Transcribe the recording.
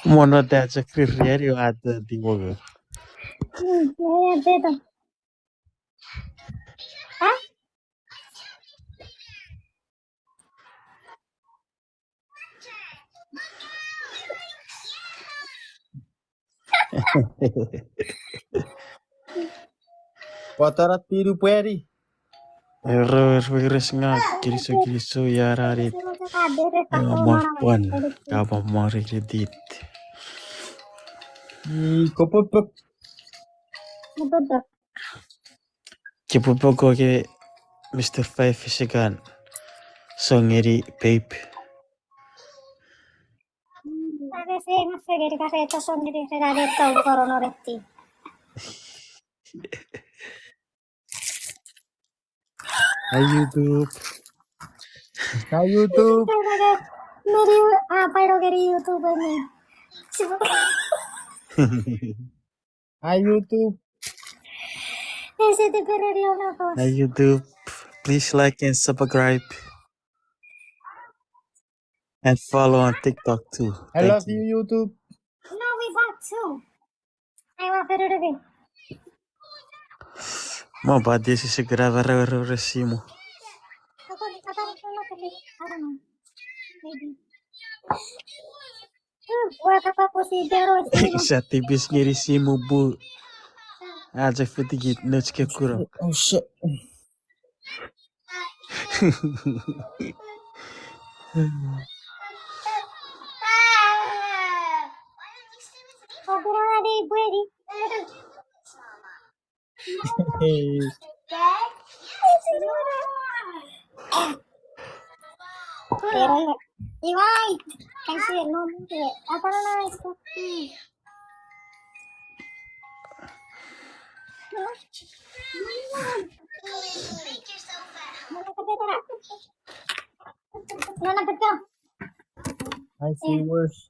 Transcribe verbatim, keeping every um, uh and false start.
Mono ta chok ririani ua teti wogo. Mm, yeah, yeah, beto. Ha? Pwatara tinu pwani. Ero, ero, ero, singa, kinisou, kinisou, ia ra rit. Ema pwan, ka pwan mori rit. I kopopok. Kopopok. Kopopok, okay, Mister Five Second. Song ngeni, babe. Ake se ma fegeri ka re ta song ngeni re ka re ta ukoro no reti. Hi, YouTube. Hi, YouTube. Meri, ah, pairo ngeni YouTube ni. Hi, YouTube. Ese te pereri ona kos. Hi, YouTube. Please like and subscribe. And follow on TikTok too. I love you, YouTube. No, we bought two. I want better to be. Mo ba this is a grab a rare rare simu. I don't know. Maybe. Hmm, what the fuck was he there or simu? Sa tipis ngeni simu bu. Aja fitikit noch ke kuro. Oh shit. I see worse.